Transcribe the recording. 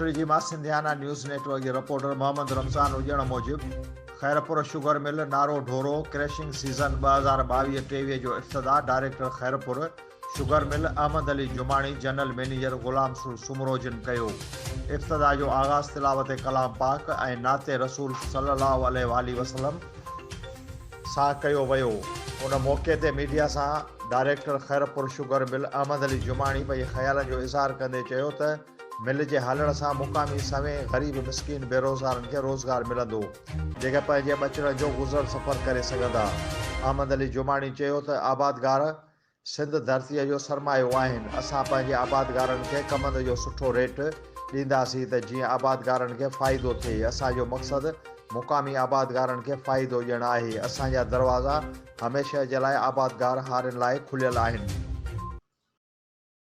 ڪوٽڙيجي مان Sindhiana news net work جي reporter Muhammad Ramzan اڄڻ موجب خيرپور شگر مل نارو ڍورو ڪريشنگ سيزن 2022 23 جو افتتاح director Khairpur sugar mill Ahmed Ali Jamani general manager Ghulam Rasool Soomro جن ڪيو. افتتاح جو آغاز تلاوت ڪلام پاڪ ۽ نعت رسول صلي الله عليه واٰله وسلم سان ڪيو ويو. ان موقعي تي ميڊيا سان director Khairpur sugar mill Ahmed Ali Jamani پنهنجي خيالن جو اظهار ڪندي چيو ته مل جي هلڻ سان مقامي سوين غريب مسڪين بيروزگارن کي روزگار ملندو جيڪي پنهنجي ٻچڙن جو گذر سفر ڪري سگهندا. احمد علي جماڻي چيو ته آبادگار سنڌ ڌرتيء جو سرمايو آهن، اسان پنهنجي آبادگارن کي ڪمند جو سٺو ريٽ ڏينداسين ته جيئن آبادگارن کي فائدو ٿئي، اسان جو مقصد مقامي آبادگارن کي فائدو ڏيڻ آهي، اسان جا دروازا هميشه جي لاء آبادگار هارين لاء کليل آهن.